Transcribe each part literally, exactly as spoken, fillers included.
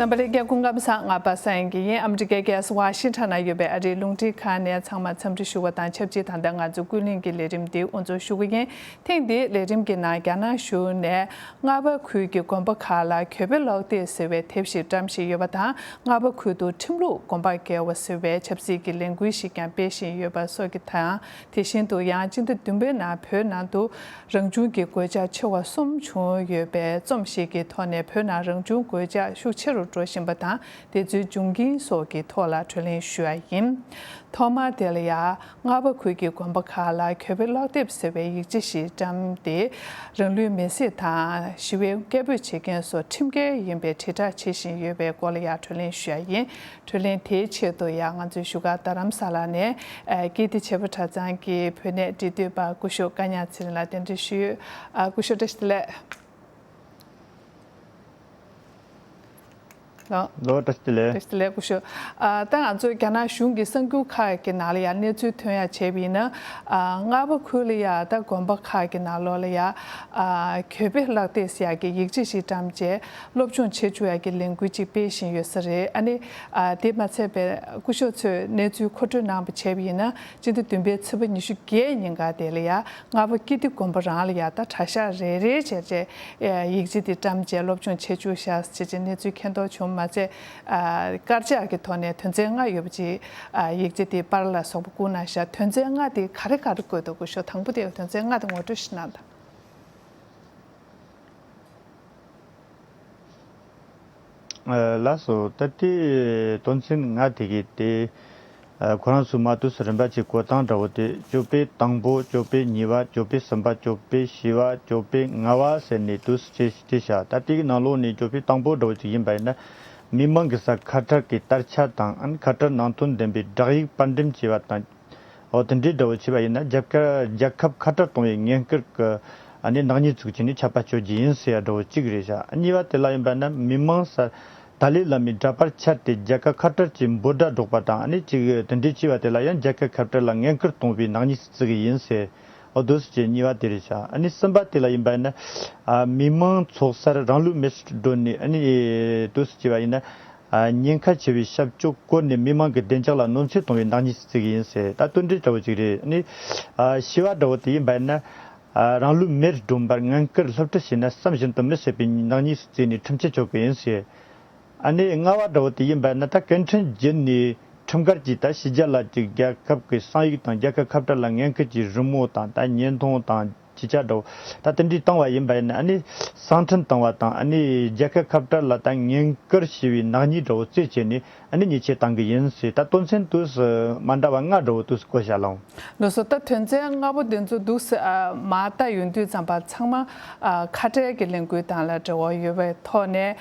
རྣམ་པ་ལྷན་རྒྱས་སྐུ་ཁམས་བཟང་། ང་པ་སངས་དབྱངས་སྐྱིད་ཡིན། ཨ་མི་རི་ཀའི་རྒྱལ་ས་ཝ་ཤིང་ཊོན་ན་ཡོད་པའི་ཨ་རིའི་རླུང་འཕྲིན་ཁང་ནས་ཚང་མ་འཚམས་འདྲི་ཞུ་བ་དང་ཆབས་ཅིག་ད་ལྟ་ང་ཚོ་ཀུན་གླེང་གི་ལས་རིམ་འདི་དབུ་འཛུགས་ཞུ་གི་ཡིན། ཐེངས་འདིའི་ལས་རིམ་གྱི་ནང་རྒྱ་ནག་གཞུང་ནས་རྔ་བ་ཁུལ་གྱི་དགོན་པ་ཁག་ལ་གྱོད་དཔེ་ཀློག་དེབ་ཟེར་བའི་དེབ་ཞིག་བཀྲམ་བཞིན་ཡོད་པ་དང་། རྔ་བ་ཁུལ་དུ་ཁྲིམས་ལུགས་དགོན་པ་བརྒལ་བ་ཟེར་བའི་ཆབ་སྲིད་ཀྱི་ལས་འགུལ་ཞིག་ཀྱང་སྤེལ་བཞིན་ཡོད་པ་སོགས་ཀྱི་དང་། དེ་བཞིན་དུ་ཡང་སྤྱི་ཟླ་བདུན་པའི་ནང་བོད་ནང་དུ་རང་བྱུང་གི་གོད་ཆག་ཆེ་བ་གསུམ་བྱུང་ཡོད་པའི་རྩོམ་ཞིག་གི་ཐོག་ནས་བོད་ནང་རང་བྱུང་གོད་ཆག་ཤུགས་ཆེ་རུ་འགྲོ་བཞིན་པ་དང་། དེ་ཚོའི་འབྱུང་རྐྱེན་སོགས་ཀྱི་ཐོག་ལ་གྲོས་གླེང་ཞུ་ཡ་ཡིན། ཐོག་མར་དེ་ལ་ཡང་རྔ་བ་ཁུལ་གྱི་དགོན་པ་ཁག་ལ་གྱོད་དཔེ་ཀློག་དེབ་ཟེར་བའི་ཡིག་ཆ་ཞིག་བཀྲམ་སྟེ། རང་ལུས་མེར་སྲེག་དང་ཞི་བའི་སྐད་འབོད་བྱེད་མཁན་སོགས་ཁྲིམས་འགལ་ཡིན་པའི་དྲིལ་བསྒྲགས་བྱེད་བཞིན་ཡོད་པའི་སྐོར་ལ་ཡང་གྲོས་གླེང་ཞུ་ཡ་ཡིན། གྲོས་གླེང་དེའི་ཆེད་དུ་ཡང་ང་ཚོའི་བཞུགས་སྒར་རྡ་རམ་ས་ལ་ནས་ཀིརྟི་བྱེད་པོ་གྲྭ་ཚང་གི་བོད་གནས་འབྲེལ་མཐུད་པ་སྐུ་ཞབས་བཀའ་ཉག་ཚེ་རིང་ལགས་གདན་འདྲེན་ཞུས། སྐུ་ཞབས་བཀྲ་ཤིས་བདེ་ལེགས། ལོ། ལོ། བཀྲ་ཤིས་བདེ་ལེགས། བཀྲ་ཤིས་བདེ་ལེགས་སྐུ་ཞབས། ད་ང་ཚོས་རྒྱ་ནག་གཞུང་གི་གསར་འགྱུར་ཁག་གི་ནང་ལ་ཡང་གནས་ཚུལ་ཐོན་ཡ་བྱས་པ་ཡིན་ན། རྔ་བ་ཁུལ་ལ་ཡང་ད་དགོན་པ་ཁག་གི་ནང་ལོགས་ལ་ཡང་། གྱོད་དཔེ་ཀློག་དེབ་ཟེར་ཡག་གི་ཡིག་ཆ་ཞིག་བཀྲམ་བྱས་སློབ་སྦྱོང་བྱེད་བཅུག་ཡག་གི་ལས་འགུལ་ཅིག་སྤེལ་བཞིན་ཡོད་ས་རེད། ཨ་ནི། དེ་མ་ཚད་པའི་སྐུ་ཞབས་ཚོས་གནས་ཚུལ་མཁོ་སྤྲོད་གནང་བ་བྱས་པ་ཡིན་ན། སྤྱི་ཟླ་བདུན་པའི་ཚེས་པ་ཉི་ཤུ་བརྒྱད་ཉིན་ཀ་དེ་ལ་ཡང་རྔ་བ་ཀིརྟི་དགོན་པ་རང་ལ་ཡང་ད་གྲྭ་ཤག་རེ་རེ་བྱས་བྱས་ཡིག་ཆ་དེ་བཀྲམ་བྱས་སློབ་སྦྱོང་བྱེད་བཅུག་ཤག་ཅེས་བྱས་གནས་ཚུལ་མཁྱེན་རྟོགས་བྱུང་མ་ཚད། དཀར་ཆག་གི་ཐོག་ནས་དོན་ཚན་ལྔ་ཡོད་པ་ཅིག་ཡིག་ཆ་དེ་པར་ལ་སོགས་པ་བསྐུར་གནང་ཤག་དོན་ཚན་ལྔ་དེ་ག་རེ་ག་རེ་བཀོད་འདུག་སྐུ་ཞབས། དང་པོ་དེ་དོན་ཚན་ལྔ་དེ་ངོ་སྤྲོད་ཞིག་གནང་དང་། ལགས་སོ། ད་ལྟའི་དོན་ཚན་ལྔ་དེ་གའི་དེ། ཁོ་རང་ཚོས་མར་དུས་སུ་རིམ་པ་གཅིག་བཀོད་སྟངས་འདྲ་བོ་དེ་གྱོད་དཔེ་དང་པོ། གྱོད་དཔེ་གཉིས་པ། གྱོད་དཔེ་གསུམ་པ། གྱོད་དཔེ་བཞི་པ། གྱོད་དཔེ་ལྔ་པ་ཟེར་ནས་དུས་སུ་ཕྱེ་བྲིས་བྱ། ད་དེ་གའི་ནང་ལོགས་ནས་གྱོད་དཔེ་དང་པོ་འདྲ་བོ་ཅིག་ཡིན་པ་ཡིན་ན། མི་མང་གི་སར་ཁ་བྲལ་གྱི་དར་ཆ་དང་། ཁ་བྲལ་ནང་དོན་ལྡན་པའི་བསྒྲགས་ཡིག་པར་འགྲེམས་བྱས་པ་དང་། འོ་དེ་འདྲའི་འདྲ་བོ་བྱས་པ་ཡིན་ན། རྒྱལ་ཁབ་རྒྱལ་ཁབ་ཁ་བྲལ་གཏོང་བའི་ངན་སྐུལ་གྱི་ཨ་ནི་ནག་ཉེས་བཙུགས་བྱས་ནས་ཆད་པ་གཅོད་རྒྱུ་ཡིན་ཟེར་ཡ་འདྲ་བོ་གཅིག་རེད་ཤག་གཉིས་པ་དེ་ལ་ཡིན་པ་ན་མི་མང་སར་ཏཱ་ལའི་བླ་མའི་འདྲ་པར་འཕྱར་ཏེ་རྒྱལ་ཁབ་ཁ་བྲལ་གྱི་འབོད་སྒྲ་སྒྲོག་པ་དང་། ཨ་ནི་གཅིག་དེ་འདྲའི་བྱས་པ་དེ་ལ་ཡང་རྒྱལ་ཁབ་ཁ་བྲལ་ལ་ངན་སྐུལ་གཏོང་བའི་ནག་ཉེས་བཙུགས་ཀྱི་ཡིན་ཟེར། འོ་དུས་སུ་བྱས་གཉིས་པ་དེ་རེད་ཤག་ཨ་ནི་གསུམ་པ་དེ་ལ་ཡིན་པ་ན་མི་མང་ཚོགས་སར་རང་ལུས་མེར་སྲེག་སྒྲོན་ནས། ཨ་ནི་དུས་སུ་བྱས་པ་ཡིན་ན། ཉེན་ཁ་ཆེ་བའི་ཤབ་ཅོག་བཀོད་ནས་མི་མང་གི་བདེ་འཇགས་ལ་གནོད་འཚེ་གཏོང་བའི་ནག་ཉེས་བཙུགས་ཀྱི་ཡིན་ཟེར། ད་དེ་འདྲའི་འདྲ་བོ་ཅིག་རེད། ཨ་ནི་བཞི་པ་འདྲ་བོ་དེ་ཡིན་པ་ཡིན་ན། རང་ལུས་མེར་སྒྲོན་པར་ངན་སྐུལ་སླུ་བྲིད་བྱས་ན་བསམ་བཞིན་དུ་མི་བྱེད་པའི་ནག་ཉེས་སུ་བརྩིས་ནས་ཁྲིམས་ཆད་གཅོད་ཀྱི་ཡིན་ཟེར། ཨ་ནི་ལྔ་པ་འདྲ་བོ་དེ་ཡིན་པ་ཡིན་ན། ད་སྐད་འཕྲིན་བརྒྱུད་ནས་ཁྲིམས་འགལ་གྱིས་ད་ཕྱི་རྒྱལ་ལ་ཅིག་རྒྱལ་ཁབ་ཀྱི་གསང་ཡིག་དང་རྒྱལ་ཁབ་ཁ་བྲལ་ལ་ངན་སྐུལ་གྱི་རི་མོ་དང་། ད་བརྙན་ཐུང་དང་ཅི་ཆ་འདྲ་བོ་ད་དེ་འདྲའི་བཏང་བ་ཡིན་པ་ཡིན་ན། ཨ་ནི་གསང་འཕྲིན་བཏང་བ་དང་། ཨ་ནི་རྒྱལ་ཁབ་ཁ་བྲལ་ལ་ད་ངན་སྐུལ་བྱས་པའི་ནག་ཉེས་འདྲ་བོ་བརྩིས་བྱས་ནས། ཨ་ནི་ཉེས་ཆད་བཏང་གི་ཡིན་ཟེར། ད་དོན་ཚན་དུས་སུ་མ་འདྲ་བ་ལྔ་འདྲ་བོ་དུས་སུ་བཀོད་བཞག་ལགས། ལགས་སོ། ད་དོན་ཚན་ལྔ་པོ་འདི་ཚོ་འདུག་སེ་མར་ལྟ་ཡོང་དུས་ཙམ་པ་ཚང་མ་ཁ་བྲལ་གྱི་ལས་འགུལ་དང་ལ་འབྲེལ་བ་ཡོད་པའི་ཐོག་ནས།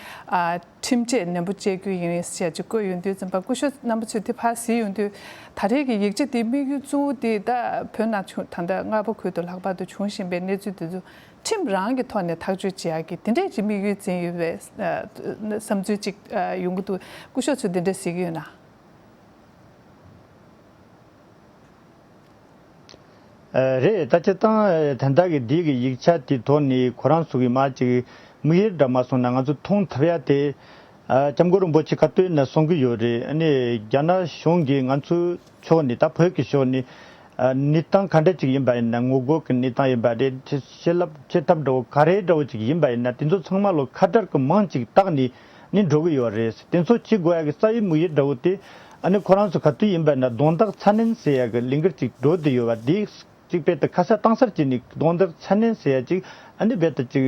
ཁྲིམས་ཆད་ནན་པོ་གཅོད་རྒྱུ་ཡིན་ཞེས་ཅིག་བཀོད་ཡོང་དུས་ཙམ་པ། སྐུ་ཞབས་རྣམ་པ་ཚོས་དེ་ཕར་གཟིགས་ཡོང་དུས། ད་རེས་ཀྱི་ཡིག་ཆ་དེའི་དམིགས་ཡུལ་གཙོ་བོ་དེ་ད་བོད་ནང་བྱུང་། ད་ལྟ་རྔ་བ་ཁུལ་དུ་ལྷག་པར་དུ་བྱུང་བཞིན་པའི་གནས་ཚུལ་དེ་ཚོ་ཁྲིམས་རང་གི་ཐོག་ནས་ཐག་གཅོད་བྱེད་ཡག་གི་དེ་འདྲས་ཀྱི་དམིགས་ཡུལ་འཛིན་ཡོད་པའི་བསམ་ཚུལ་ཅིག་ཡོང་གི་འདུག་སྐུ་ཞབས་ཚོས་དེ་འདྲས་གཟིགས་ཀྱི་ཡོད་ན། རེད། ད་སྤྱིར་བཏང་ད་ལྟ་གི་འདི་གི་ཡིག་ཆ་དེའི་ཐོག་ནས་ཁོ་རང་ཚོ་གི་མར་ཅིག་དམིགས་ཡུལ་འདྲ་མ་སོང་ན་ང་ཚོ་མཐོང་ཐུབ་ཡ་དེ། སྐྱབས་མགོན་རིན་པོ་ཆེ་ག་དུས་ནས་གསུང་གི་ཡོད་རེད། ཨ་ནི་རྒྱ་ནག་གཞུང་གིས་ང་ཚོའི་ཕྱོགས་ནས། ད་བོད་ཀྱི་ཕྱོགས་ནས་གནས་སྟངས་ག་འདྲ་ཅིག་ཡིན་པ་ཡིན་ན། ངོ་རྒོལ་གྱི་གནས་སྟངས་ཡིན་པ་རེད། ཆེ་ཆེ་ལབ་ཆེ་ཐབས་འདྲ་བོ་ག་རེ་འདྲ་བོ་ཅིག་ཡིན་པ་ཡིན་ན། དེ་ཚོ་ཚང་མ་ལོ་ཁ་བྲལ་གྱི་མིང་ཅིག་བཏགས་ནས་ནི་འགྲོ་གི་ཡོད་རེད། དེ་ཚོ་བྱེད་དགོས་ཡ་གི་རྩ་བའི་དམིགས་ཡུལ་འདྲ་བོ་དེ། ཨ་ནི་ཁོ་རང་ཚོ་ག་དུས་ཡིན་པ་ན་རྡུང་རྡེག་ཚ་ནན་ཟེར་ཡ་གི་ལས་འགུལ་ཅིག་འགྲོ་བསྡད་ཡོད་པ་དེ། གཅིག་དཔེ་དེ་ཁ་ས་གཏང་སར་བྱས་ནས་རྡུང་རྡེག་ཚ་ནན་ཟེར་ཡ་ཅིག་ཨ་ནི་རྦད་དེ་ཅིག་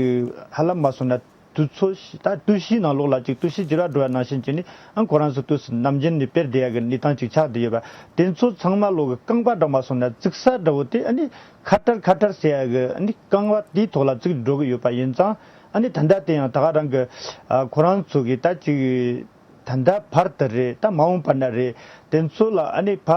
ཧ་ལམ་མ་སོང་ན་དུས་ཚོད་ད་དུས་བཞིའི་ནང་ལོགས་ལ་ཅིག་དུས་བཞི་འགྱུར་བ་འགྲོ་བ་ནང་བཞིན་བྱས་ནས། ཨ་ཁོ་རང་ཚོ་དུས་སུ་ནམ་རྒྱུན་ནས་སྤེལ་བསྡད་ཡ་གི་གནས་སྟངས་ཅིག་ཆགས་བསྡད་ཡོད་པ། དེ་ཚོ་ཚང་མ་ལོག་གི་རྐང་པ་འདྲ་མ་སོང་ན་བཙུགས་ས་འདྲ་བོ་དེ། ཨ་ནི་ཁ་བྲལ་ཁ་བྲལ་ཟེར་ཡ་གི་ཨ་ནི་རྐང་པ་དེའི་ཐོག་ལ་བཙུགས་འགྲོ་གི་ཡོད་པ་ཡིན་ཙང་། ཨ་ནི་ད་ལྟ་དེ་ཡང་ད་ག་རང་གི་ཨ་ཁོ་རང་ཚོ་གི་ད་ཅིག་ད་ལྟ་བར་དུ་རེད། ད་མ་འོངས་པ་ན་རེད། དེ་ཚོ་ལ་ཨ་ནི་ཕ་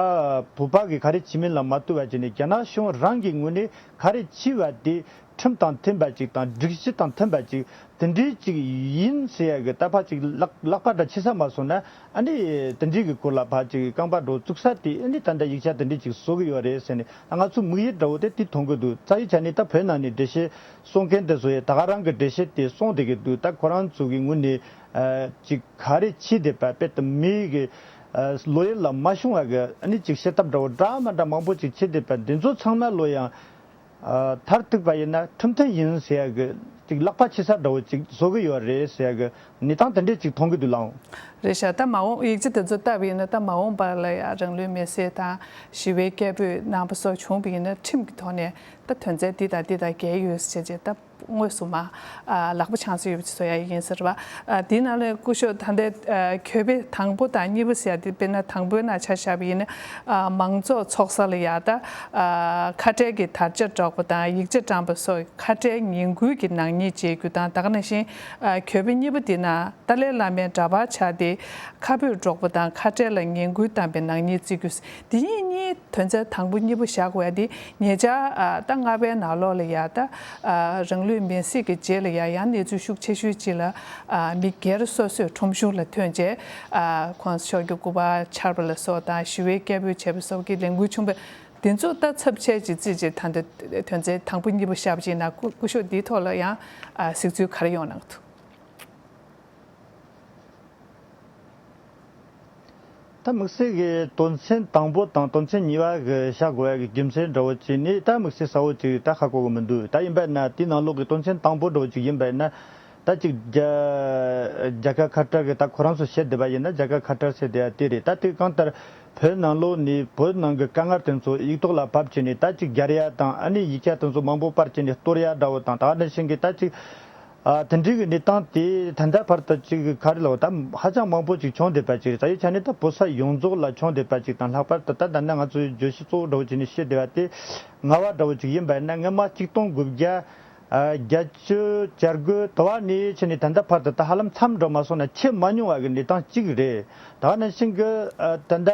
བོད་པ་གི་ག་རེ་བྱེད་མིན་ལ་མ་ལྟོས་པ་བྱས་ནས་རྒྱ་ནག་གཞུང་རང་གི་ངོས་ནས་ག་རེ་བྱས་པ་དེ་ཁྲིམས་དང་མཐུན་པ་ཅིག་དང་སྒྲིག་གཞི་དང་མཐུན་པ་ཅིག་དེ་འདྲའི་ཅིག་ཡིན་ཟེར་ཡ་གི་ད་ཕ་ཅིག་ལག་ལག་པ་འདྲ་ཕྱི་ས་མ་སོང་ན་ཨ་ནི་དེ་འདྲའི་གི་སྐོར་ལ་ཕ་ཅིག་རྐང་པ་འགྲོ་བཙུགས་ས་དེ་ཨ་ནི་ད་ལྟ་ཡིག་ཆ་དེ་འདྲའི་ཅིག་བཟོ་གི་ཡོད་རེད་ཟེར་ནས་ད་ང་ཚོ་དམིགས་ཡུལ་འདྲ་བོ་དེ་དེ་མཐོང་གི་འདུག་རྩ་བའི་ཆ་ནས་ད་བོད་ནང་ནས་འགྲེལ་བཤད་གསུང་མཁན་དེ་ཚོ་ཡིས་ད་ག་རང་གི་འགྲེལ་བཤད་དེ་གསུང་བསྡད་ཀྱི་འདུག་ད་ཁོ་རང་ཚོ་གི་ངོས་ནས་ཨ་ཅིག་ག་རེ་བྱས་བསྡད་པ་དཔེ་དེ་མི་གི་ཨ་ལོ་ཡུན་ལ་མ་བྱུང་བ་གི་ཨ་ནི་ཅིག་བཤད་ཐབས་འདྲ་བོ་འདྲ་མ་འདྲ་མང་པོ་ཅིག་བྱས་བསྡད་པ་འདི་ཚོ་ཚང་མ་ལོ་ཡང་ཨ་མཐར་ཐུག་པ་ཡིན་ན་ཁྲིམས་མཐུན་ཡིན་ཟེར་ཡ་གི་ཅིག་ལག་པ་ཕྱི་ས་འདྲ་བོ་ཅིག་བཟོ་གི་ཡོད་རེད་ཟེར་ཡ་གི་གནས་སྟངས་དེ་འདྲས་ཅིག་མཐོང་གི་འདུག་ལགས། རེད་ཤག་ད་མ་འོངས་ཡིག་ཆ་དེ་ཚོ་ལྟ་བ་ཡིན་ན་ད་མ་འོངས་པ་ལ་ཡང་རང་ལུས་མེར་སྲེག་དང་ཞི་བའི་སྐད་འབོད་གནང་པ་སོགས་བྱུང་བ་ཡིན་ན་ཁྲིམས་ཀྱི་ཐོག་ནས་ད་དོན་ཚན་འདི་དང་འདི་དང་འགལ་ཡོད་ཟེར་བྱས་ད་དངོས་སུ་མ་ཨ་ལག་པ་འཆང་ས་ཡོད་པ་ཅིག་བཟོ་ཡ་ཡིན་ཟེར་བ། ཨ་འདིའི་ནང་ལ་སྐུ་ཞབས་ད་ལྟའི་ཨ་གྱོད་དཔེ་དང་པོ་དང་གཉིས་པ་ཟེར་ཡ་འདི་དཔེར་ན་དང་པོའི་ནང་ཆ་བཞག་པ་ཡིན་ན་ཨ་མང་ཚོགས་ཚོགས་ས་ལ་ཡ་ད་ཨ་ཁ་བྲལ་གྱི་དར་ཆ་སྒྲོག་པ་དང་ཡིག་ཆ་བཀྲམ་པ་སོགས་ཁ་བྲལ་ངན་སྐུལ་གྱི་ནག་ཉེས་འཇལ་རྒྱུ་དང་ད་ག་ནང་བཞིན་ཨ་གྱོད་དཔེ་གཉིས་པ་འདི་ན། ཏཱ་ལའི་བླ་མའི་འདྲ་པར་ཆགས་ཏེ་ཁ་བོད་འབྲོག་པ་དང་ཁ་བྲལ་ལ་ངན་སྐུལ་བཏང་པའི་ནག་ཉེས་བརྩི་རྒྱུ། འདི་གཉིས་དོན་ཚན་དང་པོ་གཉིས་པོ་བཞག་དགོས་ཡ་འདི་ཉེ་ཆར་ཨ་ཟླ་ལྔ་པའི་ནང་ལོགས་ལ་ཡ་ད་ཨ་རང་ལུས་མེར་སྲེག་གི་རྗེས་ལ་ཡ་ཡང་གནས་ཚུལ་ཤུགས་ཆེ་ཤོས་ཅིག་ལ་ཨ་མི་སྒེར་སོ་སོས་ཁྲོམ་གཞུང་ལ་ཐོན་རྗེས་ཨ་ཁོང་ཤོག་གུ་སྐུ་པར་འཕྱར་བ་ལ་སོགས་དང་ཞི་བའི་སྐད་འབོད་བྱས་པ་སོགས་ཀྱི་ལས་འགུལ་བྱུང་བ་འདི་ཚོ་ད་ཚབས་ཆེ་ཅིག་བརྩིས་རྗེས་ད་ལྟ་དོན་ཚན་དང་པོ་གཉིས་པོ་བཞག་པ་ཅིག་ན་སྐུ་སྐུ་ཞབས་འདིའི་ཐོག་ལ་ཡང་ཨ་གཟིགས་ཚུལ་ག་རེ་ཡོང་གནང་འདུག་ད་དམིགས་བསལ་གྱི་དོན་ཚན་དང་པོ་དང་དོན་ཚན་གཉིས་པ་གི་བཞག་དགོས་ཡ་གི་རྒྱུ་མཚན་འདྲ་བོ་བྱས་ནས་ད་དམིགས་བསལ་གསལ་བོ་ཅིག་ད་ཧ་གོ་གི་མི་འདུག་ད་ཡིན་པ་ན་དེའི་ནང་ལོགས་ཀྱི་དོན་ཚན་དང་པོ་འདྲ་བོ་ཅིག་ཡིན་པ་ཡིན་ན་ད་ཅིག་རྒྱ་རྒྱ་གར་ཁ་བྲལ་གི་ད་ཁོ་རང་ཚོ་བཤད་བསྡད་པ་ཡིན་ན་རྒྱ་གར་ཁ་བྲལ་ཟེར་བསྡད་ཡ་དེ་རེད། ད་དེ་གང་ལྟར་བོད་ནང་ལོགས་ནས་བོད་ནང་གི་དཀའ་ངལ་དེ་ཚོ་ཡིག་ཐོག་ལ་ཕབ་བྱས་ནས་ད་ཅིག་རྒྱལ་ཡ་དང་ཨ་ནི་ཡིག་ཆ་དེ་ཚོ་མང་པོ་པར་བྱས་ནས་གཏོར་ཡ་འདྲ་བོ་དང་ད་ནང་བཞིན་གྱི་ད་ཅིག་ཨ་དེ་འདྲའི་གི་གནས་སྟངས་དེ་ད་ལྟ་བར་དུ་ཅིག་ག་རེ་ལབ་ད་ཧ་ཅང་མང་པོ་ཅིག་བྱུང་བསྡད་པ་ཅིག་རེད། ད་ཡིག་ཆ་ནི་ད་བོད་ས་ཡོངས་རྫོགས་ལ་བྱུང་བསྡད་པ་ཅིག་དང་ལྷག་པར་དུ་ད་ད་ནི་ང་ཚོའི་བརྗོད་གཞི་གཙོ་བོ་འདྲ་བོ་ཅིག་ནས་བཤད་བསྡད་པ་དེ་ལྔ་པ་འདྲ་བོ་ཅིག་ཡིན་པ་ཡིན་ན་སྔོན་མ་གཅིག་སྟོང་དགུ་བརྒྱ་ཨ་བརྒྱད་ཅུ་གྱ་དགུ་དུ་བ་ནས་ཕྱིན་ནས་ད་ལྟ་བར་དུ་ད་ཧ་ལམ་མཚམས་འགྲོ་མ་སོང་ན་ཆད་མ་མྱོང་བ་གི་གནས་སྟངས་གཅིག་རེད། ད་ག་ནང་བཞིན་གི་ཨ་ད་ལྟ་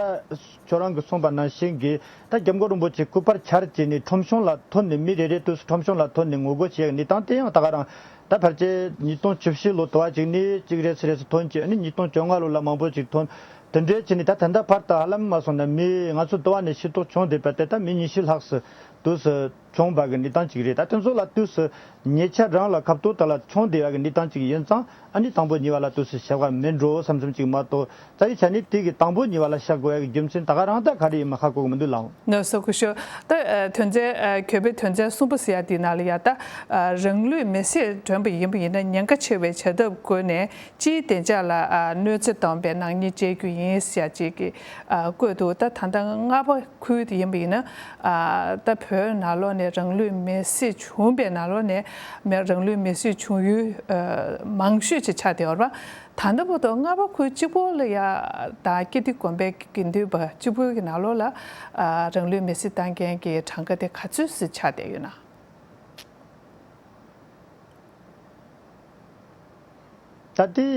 ཁྱོད་རང་གིས་གསུངས་པ་ནང་བཞིན་གི་ད་སྐྱབས་མགོན་རིན་པོ་ཆེ་སྐུ་པར་འཕྱར་བྱས་ནས་ཁྲོམ་གཞུང་ལ་ཐོན་ནས་མི་རེ་རེ་དུས་སུ་ཁྲོམ་གཞུང་ལ་ཐོན་ནས་ངོ་རྒོལ་བྱེད་ཡག་གནས་སྟངས་དེ་ཡང་ད་ག་རང་ད་ཕལ་ཆེར་ཉིས་སྟོང་བཅུ་བཞི་ལོ་དུ་བ་གཅིག་ནས་གཅིག་རེ་ཚེ་རེ་ཚེ་ཐོན་གྱི་ཨ་ནི་ཉིས་སྟོང་བཅོ་ལྔ་ལོ་ལ་མང་པོ་ཅིག་ཐོན། དེ་འདྲའི་བྱས་ནས་ད་ད་ལྟ་བར་དུ་ཧ་ལམ་མ་སོང་ན་མི་ང་ཚོ་དུ་བ་ནས་ཤི་ཐོག་བྱུང་བསྡད་པ་དེ་ད་མི་ཉི་ཤུ་ལྷག་ཙམ་དུས་སུ་བྱུང་བ་གི་གནས་སྟངས་ཅིག་རེད། ད་དེ་ཚོ་ལ་དུས་སུ་ཉེ་ཆར་རང་ལ་ཁ་ཐོག་དག་ལ་བྱུང་བསྡད་པ་གི་གནས་སྟངས་ཅིག་ཡིན་ཙང་ཨ་ནི་དང་པོ་གཉིས་པ་ལ་དུས་སུ་བྱ་བ་མི་འགྲོ་བསམ་བསམ་ཅིག་མ་གཏོགས་རྩ་བའི་ཆ་ནས་དེ་གི་དང་པོ་གཉིས་པ་ལ་བཞག་དགོས་ཡ་གི་རྒྱུ་མཚན་ད་ག་རང་ད་ག་རེ་ཡིན་མ་ཧ་གོ་གི་མི་འདུག་ལགས། ནོར་སོ་སྐུ་ཞབས། ད་ཨ་དོན་ཚན་ཨ་གྱོད་དཔེ་དོན་ཚན་གསུམ་པ་ཟེར་ཡ་དེའི་ནང་ལ་ཡ་ད་ཨ་རང་ལུས་མེར་སྲེག་གྲོན་པ་ཡིན་པ་ཡིན་ན་ཉེན་ཁ་ཆེ་བའི་བྱ་ཐབས་བཀོལ་ནས་སྤྱིའི་བདེ་འཇགས་ལ་ཨ་གནོད་འཚེ་གཏོང་པའི་ནག་ཉེས་སྤྱད་རྒྱུ་ཡིན་ཟེར་ཡ་ཅིག་གི་ཨ་བཀོད་འདུག་ད་ད་ལྟ་ལྔ་པ་ཁུལ་དེ་ཡིན་པ་ཡིན་ན་ཨ་ད་བོད་ནང་ལོགས་ནས་རང་ལུས་མེར་སྲེག་བྱུང་བའི་ནང་ལོགས་ནས་མེ་རང་ལུས་མེར་སྲེག་བྱུང་ཡུལ་ཨ་མང་ཤོས་ཅིག་ཆགས་བསྡད་ཡོད་རེད་པ། ད་ལྟ་བར་དུ་ལྔ་པ་ཁུལ་གཅིག་པོ་ལ་ཡ་ད་ཀིརྟི་དགོན་པའི་དགེ་འདུན་པ་གཅིག་པོའི་གི་ནང་ལོགས་ལ་ཨ་རང་ལུས་མེར་སྲེག་བཏང་མཁན་གྱི་གྲངས་ཀ་དེ་ག་ཚོད་ཙམ་ཆགས་བསྡད་ཡོད་ན། ད་ལྟའི་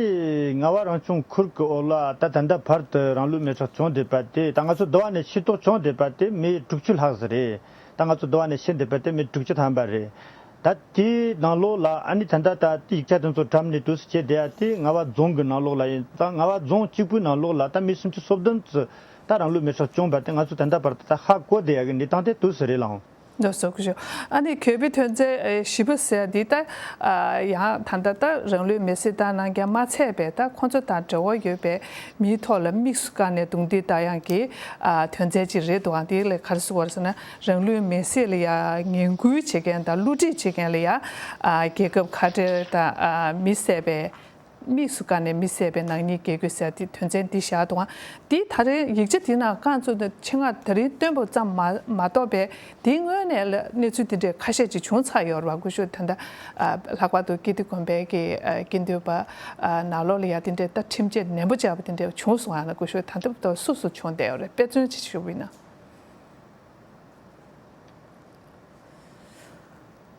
རྔ་བ་རང་སྐྱོང་ཁུལ་གྱི་འོག་ལ་ད་ད་ལྟ་བར་དུ་རང་ལུས་མེར་སྲེག་བྱུང་བསྡད་པ་དེ་ད་ང་ཚོ་དུ་བ་ནས་ཤི་ཐོག་བྱུང་བསྡད་པ་དེ་མི་དྲུག་ཅུ་ལྷག་ཙམ་རེད། ད་ང་ཚོ་དུ་བ་ནས་ཤི་བསྡད་པ་དེ་མི་དྲུག་ཅུ་ཐམ་པ་རེད། ད་དེའི་ནང་ལོགས་ལ་ཨ་ནི་ད་ལྟ་ད་ཡིག་ཆ་དེ་ཚོ་བཀྲམ་ནས་དུས་སུ་བྱས་བསྡད་ཡ་དེ་རྔ་བ་རྫོང་གི་ནང་ལོགས་ལ་ཡིན་ཙང་རྔ་བ་རྫོང་གཅིག་པུའི་ནང་ལོགས་ལ་ད་མི་སུམ་ཅུ་སོ་བདུན་ཙམ་ད་རང་ལུས་མེར་སྲེག་བྱུང་བ་དེ་ང་ཚོ་ད་ལྟ་བར་དུ་ད་ཧ་གོ་བསྡད་ཡ་གི་གནས་སྟངས་དེ་དུས་སུ་རེད་ལགས། ལགས་སོ་སྐུ་ཞབས། ཨ་ནི་གྱོད་དཔེ་དོན་ཚན་བཞི་པ་ཟེར་འདི་ལྟར་ཡང་ད་ལྟ་ལྟར་རང་ལུས་མེར་སྲེག་བཏང་གནང་མཁན་མ་ཚད་པའི་ད་ཁོང་ཚོ་དང་འབྲེལ་བ་ཡོད་པའི་མིའི་ཐོག་ལ་དམིགས་སུ་བཀར་ནས་རྡུང་རྡེག་བཏང་ཡག་གི་དོན་ཚན་ཅིག་རེད་འདུག་ཨང་། འདི་ལ་ག་རེ་ཟེར་དགོས་རེད་ཟེར་ན་རང་ལུས་མེར་སྲེག་ལ་ཡ་ངན་སྐུལ་བྱེད་མཁན་དང་བསླུ་བྲིད་བྱེད་མཁན་ལ་ཡ་རྒྱལ་ཁབ་ཁ་བྲལ་དང་མི་བསད་པའི། དམིགས་སུ་བཀར་ནས་མི་བསད་པའི་ནག་ཉེས་འགེལ་དགོས་ཟེར་དེ་དོན་ཚན་འདི་བཞག་འདུག་ཨང་། འདི་ད་རེས་ཡིག་ཆ་འདི་ནང་རྐང་བཙུགས་ནས་ཆེད་མངགས་ད་རེས་བཏོན་པ་ཙམ་མ་མ་གཏོགས་པའི་འདིའི་སྔོན་ནས་ལ་གནས་ཚུལ་འདི་འདྲའི་ཁ་ཤས་ཅིག་བྱུང་ཚར་ཡོད་རེད་པ། སྐུ་ཞབས་ད་ལྟ་ཨ་ལྷག་པར་དུ་ཀིརྟི་དགོན་པའི་གི་ཨ་དགེ་འདུན་པ་ཨ་ནང་ལོགས་ལ་ཡ་དེ་འདྲའི་ད་ཁྲིམས་ཆད་ནན་པོ་བཅག་པ་དེ་འདྲ་བྱུང་སོང་ཨ་ན། སྐུ་ཞབས་ད་ལྟ་བར་དུ་སུ་སུ་བྱུང་བསྡད་ཡོད་རེད། དཔེ་མཚོན་ཅིག་ཞུ་བ་ཡིན་ན།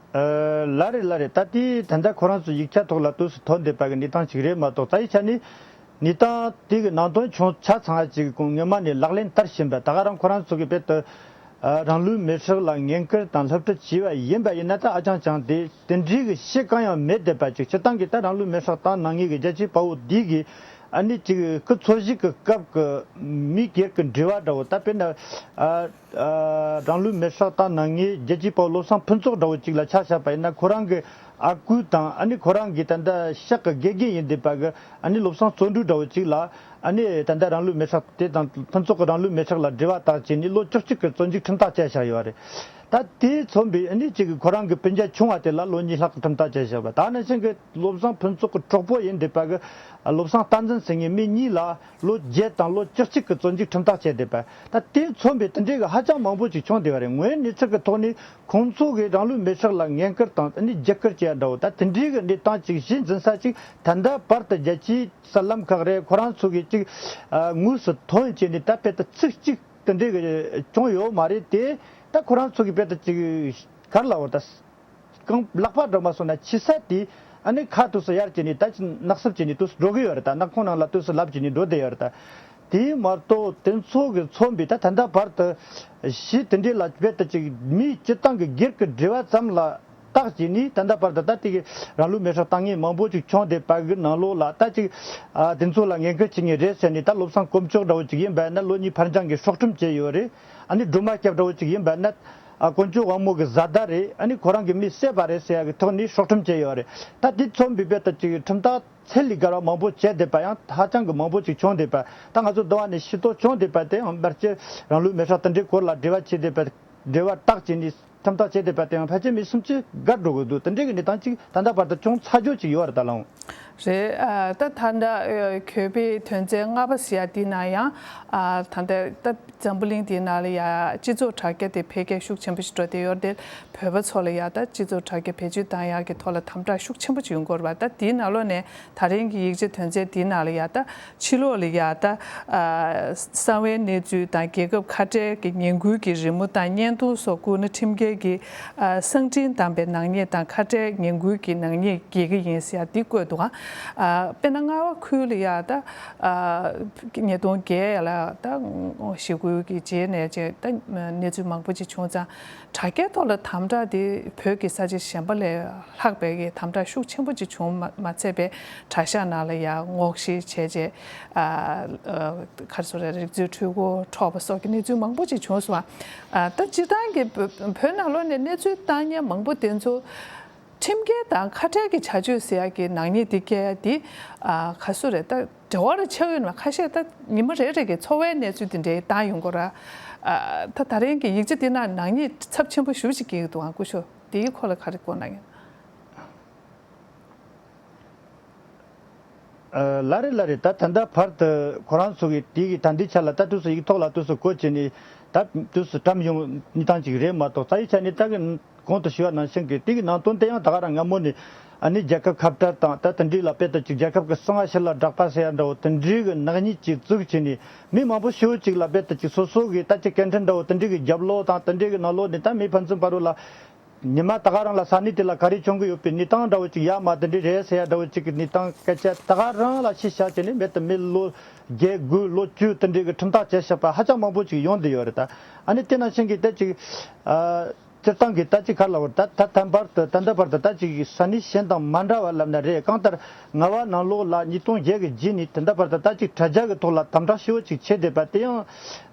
ཨ་ལགས་རེད་ལགས་རེད། ད་དེ་ད་ལྟ་ཁོ་རང་ཚོ་ཡིག་ཆ་ཐོག་ལ་དུས་སུ་ཐོན་བསྡད་པ་གི་གནས་སྟངས་ཅིག་རེད་མ་གཏོགས་རྩ་བའི་ཆ་ནས་ གནས་སྟངས་དེ་གི་ནང་དོན་ཆུང་ཆ་ཚང་ཅིག་སྔོན་མ་ནས་ལག་ལེན་བསྟར་བཞིན་པ། ད་ག་རང་ཁོ་རང་ཚོ་གི་དཔེ་དུ་རང་ལུས་མེར་སྲེག་ལ་འགན་ཁུར་དང་སློབ་ཁྲིད་བྱས་པ་ཡིན་པ་ཡིན་ན། ད་ཨ་ཅང་ཅང་དེ་དེ་འདྲའི་གི་ཤེས་གང་ཡང་མེད་བསྡད་པ་ཅིག་སྤྱིར་བཏང་གི་ད་རང་ལུས་མེར་སྲེག་བཏང་གནང་མཁན་གི་རྒྱལ་གཅེས་དཔའ་བོ་འདི་གི་ཨ་ནི་ཅིག་སྐུ་འཚོ་བཞུགས་ཀྱི་སྐབས་ཀྱི་མི་སྒེར་གྱི་འབྲེལ་བ་འདྲ་བོ། ད་དཔེར་ན་ཨ་ཨ་རང་ལུས་མེར་སྲེག་བཏང་གནང་མཁན་རྒྱལ་གཅེས་དཔའ་བོ་བློ་བཟང་ཕུན་ཚོགས་འདྲ་བོ་ཅིག་ལ་ཆ་བཞག་པ་ཡིན་ན། ཁོ་རང་གི་ཨ་ཁུ་དང་ཨ་ནི་ཁོ་རང་གི་ད་ལྟ་ཤག་གི་དགེ་རྒན་ཡིན་བསྡད་པ་གི་ཨ་ནི་བློ་བཟང་བརྩོན་འགྲུས་འདྲ་བོ་ཅིག་ལ་ཨ་ནི་ད་ལྟ་རང་ལུས་མེར་སྲེག་དེ་དང་ཕུན་ཚོགས་ཀྱི་རང་ལུས་མེར་སྲེག་ལ་འབྲེལ་བ་བཏགས་བྱས་ནས་ལོ་བཅུ་གཅིག་གི་བཙོན་འཇུག་ཁྲིམས་ཐག་བཅད་བཞག་ཡོད་རེད། ད་དེས་མཚོན་པའི་ཨ་ནི་ཅིག་ཁོ་རང་གི་སྤུན་ཀྱག་ཆུང་བ་དེ་ལ་ལོ་གཉིས་ལྷག་གི་ཁྲིམས་ཐག་བཅད་བཞག་པ། ད་ནང་བཞིན་གྱི་བློ་བཟང་ཕུན་ཚོགས་ཀྱི་གྲོགས་པོ་ཡིན་བསྡད་པ་གི་བློ་བཟང་བསྟན་འཛིན་ཟེར་མཁན་མི་གཉིས་ལ་ལོ་བརྒྱད་དང་ལོ་བཅུ་གཅིག་གི་བཙོན་འཇུག་ཁྲིམས་ཐག་བཅད་བསྡད་པ། ད་དེས་མཚོན་པའི་དེ་འདྲའི་གི་ཧ་ཅང་མང་པོ་ཅིག་བྱུང་བསྡད་པ་རེད། དངོས་ཡོད་གནས་ཚུལ་གྱི་ཐོག་ནས་ཁོང་ཚོ་གིས་རང་ལུས་མེར་སྲེག་ལ་འགན་ཁུར་དང་ཨ་ནི་རྒྱབ་སྐྱོར་བྱས་འདྲ་བོ། ད་དེ་འདྲའི་གི་གནས་སྟངས་ཅིག་གཞི་འཛིན་ས་ཅིག་ད་ལྟ་བར་དུ་རྒྱལ་སྤྱིའི་གསར་ལམ་ཁག་རེད། ཁོ་རང་ཚོ་གིས་ཅིག་ཨ་དངོས་སུ་ཐོན་བྱས་ནས་ད་དཔེ་ད་ཚིག་གཅིག་དེ་འདྲའི་གི་བྱུང་ཡོད་མ་རེད་དེ། ད་ཁོ་རང་ཚོ་གི་དཔེ་ད་ཅིག་ག་རེ་ལབ་དགོས་རེད། ད་རྐང་ལག་པ་འགྲོ་མ་སོང་ན་ཕྱི་ས་དེ་ཨ་ནི་ཁ་དུས་སུ་གཡར་བྱས་ནས་ད་ཅིག་ནག་སུབ་བྱས་ནས་དུས་སུ་འགྲོ་གི་ཡོད་རེད། ད་ནག་ཁུང་ནང་ལ་དུས་སུ་ལབ་བྱས་ནས་འགྲོ་བསྡད་ཡོད་རེད། ད་དེ་མ་གཏོགས་དེ་ཚོ་གི་མཚོན་པའི་ད་ད་ལྟ་བར་དུ་གཞི་དེ་འདྲའི་ལ་དཔེ་ད་ཅིག་མིའི་སྤྱིར་བཏང་གི་སྒེར་གྱི་འབྲེལ་བ་ཙམ་ལ་བརྟག་བྱས་ནས། ད་ལྟ་བར་དུ་ད་དེ་གི་རང་ལུས་མེར་སྲེག་བཏང་མཁན་མང་པོ་ཅིག་བྱུང་བསྡད་པ་གི་ནང་ལོགས་ལ་ད་ཅིག་ཨ་དེ་ཚོ་ལ་འགན་ཁུར་བྱེད་མཁན་རེད་ཟེར་ནས། ད་བློ་བཟང་དཀོན་མཆོག་འདྲ་བོ་ཅིག་ཡིན་པ་ན་ལོ་གཉིས་ཕར་འགྱངས་ཀྱི་སྲོག་ཁྲིམས་བཅད་ཡོད་རེད། ཨ་ནི་སྒྲོལ་མ་སྐྱབས་འདྲ་བོ་ཅིག་ཡིན་པ་ན་ཨ་དཀོན་མཆོག་དབང་མོ་གི་བཟའ་ཟླ་རེད། ཨ་ནི་ཁོ་རང་གི་མི་བསད་པ་རེད་ཟེར་ཡ་གི་ཐོག་ནས་སྲོག་ཁྲིམས་བཅད་ཡོད་རེད། ད་དེ་མཚོན་པའི་དཔེ་ད་ཅིག་ཁྲིམས་ཐག་ཚད་ལས་བརྒལ་བ་མང་པོ་བཅད་བསྡད་པ་ཡང་ཧ་ཅང་གི་མང་པོ་ཅིག་བྱུང་བསྡད་པ། ད་ང་ཚོ་འདི་བ་ནས་ཤེས་རྟོགས་བྱུང་བསྡད་པ་དེ་ཡང་ཕལ་ཆེར་རང་ལུས་མེར་སྲེག་དེ་འདྲའི་སྐོར་ལ་འབྲེལ་བ་བྱས་བསྡད་པ། འབྲེལ་བ་བརྟག་བྱས་ནས་ཁྲིམས་ཐག་བཅད་བསྡད་པ་དེ་ཡང་ཕལ་ཆེར་མི་སུམ་ཅུ་བརྒལ་འགྲོ་གི་འདུག་དེ་འདྲའི་གི་གནས་སྟངས་ཅིག་ད་ལྟ་བར་དུ་བྱུང་ཚར་རྒྱུ་ཅིག་ཡོད་རེད། ད་ལའང་རེད། ཨ་ད་ད་ལྟ་ཨ་གྱོད་དཔེའི་དོན་ཚན་ལྔ་པ་ཟེར་ཡ་དེའི་ནང་ཡང་ཨ་ད་ལྟ་ད་འཛམ་བུ་གླིང་དེའི་ནང་ལ་ཡ་སྤྱི་ཚོགས་དྲ་རྒྱ་དེ་འཕེལ་རྒྱས་ཤུགས་ཆེན་པོ་ཞིག་འགྲོ་བསྡད་ཡོད་རེད། བོད་པ་ཚོ་ལ་ཡ་ད་སྤྱི་ཚོགས་དྲ་རྒྱ་བེད་སྤྱོད་བཏང་ཡག་གི་ཐོག་ལ་དམ་དྲག་ཤུགས་ཆེན་པོ་ཅིག་ཡོང་གི་ཡོད་རེད་པ། ད་དེའི་ནང་ལོགས་ནས་ད་རིང་གི་ཡིག་ཆ་དོན་ཚན་དེའི་ནང་ལ་ཡ་ད་ཕྱི་ལོགས་ལ་ཡ་ད་ཨ་གསང་བའི་གནས་ཚུལ་དང་རྒྱལ་ཁབ་ཁ་བྲལ་གྱི་ངན་སྐུལ་གྱི་རི་མོ་དང་བརྙན་ཐུང་སོགས་བསྐུར་ན་ཁྲིམས་འགལ་གྱི་ཨ་གསང་འཕྲིན་བཏང་པའི་ནག་ཉེས་དང་ཁ་བྲལ་ངན་སྐུལ་གྱི་ནག་ཉེས་འགེལ་གྱི་ཡིན་ཟེར་ཡ་འདི་བཀོད་འདུག་ཨ་དཔེར་ན་རྔ་བ་ཁུལ་ལ་ཡ་ད་ཨ་ཉིས་སྟོང་བརྒྱད་ལ་ད་ཞི་རྒོལ་གྱི་རྗེས་ནས་ཅིག་ད་གནས་ཚུལ་མང་པོ་ཅིག་བྱུང་ཙང་། དྲ་རྒྱའི་ཐོག་ལ་དམ་དྲག་དེ་བོད་ཀྱི་ས་ཆ་གཞན་པ་ལས་ལྷག་པའི་གི་དམ་དྲག་ཤུགས་ཆེན་པོ་ཅིག་བྱུང་མ་མ་ཚད་པའི་གྲྭ་ཤག་ནང་ལ་ཡང་ངོ་ཤེས་བྱས་རྗེས་ཨ་ཨ་ག་རེ་ཟེར་རེད། རིག་རྩལ་འཕྲུལ་འཁོར་འཕྲོག་པ་སོགས་ཀྱི་གནས་ཚུལ་མང་པོ་ཅིག་བྱུང་སོང་། ཨ་ད་སྤྱིར་བཏང་གི་བོད་བོད་ནང་ལོགས་ནས་གནས་ཚུལ་བཏང་མཁན་མང་པོ་དེ་ཚོ་ཁྲིམས་འགལ་དང་ཁ་བྲལ་གྱི་བྱ་སྤྱོད་ཟེར་ཡག་གི་ནག་ཉེས་འདི་བཀལ་ཡ་འདི་ཨ་ག་རེ་ཟེར་རེད། ད་འབྲེལ་བ་ར་ཆགས་ཡོད་ན་ཁ་ཤས་ད་ཉི་མ་རེ་རེ་གི་འཚོ་བའི་གནས་ཚུལ་དེ་འདྲའི་བཏང་ཡོང་གི་ར། ཨ་ད་ད་རིང་གི་ཡིག་ཆ་དེ་ན་ནག་ཉེས་ཚབས་ཆེན་པོ་ཞེ་པོ་ཅིག་འགེལ་གྱི་འདུག་ཨང་སྐུ་ཞབས་དེའི་སྐོར་ལ་ག་རེ་བཀོད་གནང་ཡོད། ཨ་ལགས་རེད་ལགས་རེད། ད་ད་ལྟ་བར་དུ་ཁོ་རང་ཚོ་གི་དེ་གི་ད་འདི་ཆ་ལ་ད་དུས་སུ་ཡིག་ཐོག་ལ་དུས་སུ་བཀོད་བྱས་ནས་ད་དུས་སུ་བཀྲམ་ཡོང་གནས་སྟངས་ཅིག་རེད་མ་གཏོགས། རྩ་བའི་ཆ་ནས་ད་གི་གོང་དུ་ཞུས་པ་ནང་བཞིན་གྱི་དེ་གི་ནང་དོན་དེ་ཡང་ད་ག་རང་སྔ་མོ་ནས་ཨ་ནི་རྒྱལ་ཁབ་ཁ་བྲལ་དང་ད་དེ་འདྲའི་ལ་དཔེ་ལྟ་ཅིག་རྒྱལ་ཁབ་ཀྱི་གསང་བ་ཕྱི་ལ་བསྒྲགས་པ་ཟེར་ཡ་འདྲ་བོ་དེ་འདྲའི་གི་ནག་ཉེས་ཅིག་བཙུགས་བྱས་ནས་མི་མང་པོ་ཞེ་པོ་ཅིག་ལ་དཔེ་ལྟ་ཅིག་སོ་སོ་གི་ད་ཅིག་སྐད་འཕྲིན་འདྲ་བོ་དེ་འདྲའི་གི་རྒྱབ་ལོགས་དང་དེ་འདྲའི་གི་ནང་ལོགས་ནས་ད་མི་ཕན་ཚུན་བར་ལ་ཉི་མ་ད་ག་རང་ལ་ས་གནས་དེ་ལ་ག་རེ་བྱུང་གི་ཡོད་པའི་གནས་སྟངས་འདྲ་བོ་ཅིག་ཡ་མ་དེ་འདྲའི་རེད་ཟེར་ཡ་འདྲ་བོ་ཅིག་གི་གནས་སྟངས་སྐད་ཆ་ད་ག་རང་ལ་གཞི་བཞག་བྱས་ནས་མི་དེ་མི་ལོ་བརྒྱད་དགུ་ལོ་བཅུ་དེ་འདྲའི་གི་ཁྲིམས་ཐག་བཅད་བཞག་པ་ཧ་ཅང་མང་པོ་ཅིག་ཡོང་བསྡད་ཡོད་རེད། ད་ཨ་ནི་དེ་ནང་བཞིན་གྱི་ད་ཅིག་ཨ། སྤྱིར་བཏང་གི་ད་ཅིག་ག་རེ་ལབ་དགོས་རེད། ད་ད་ལྟ་བར་དུ་ད་ལྟ་བར་དུ་ད་ཅིག་ས་གནས་གཞན་དང་མ་འདྲ་བ་ལབ་ན་རེད། གང་ལྟར་རྔ་བ་ནང་ལོགས་ལ་ཉིས་སྟོང་བརྒྱད་ཀྱི་རྗེས་ནས་ད་ལྟ་བར་དུ་ད་ཅིག་དྲ་རྒྱ་གི་ཐོག་ལ་དམ་དྲག་ཞེ་པོ་ཅིག་བྱས་བསྡད་པ་དེ་ཡང་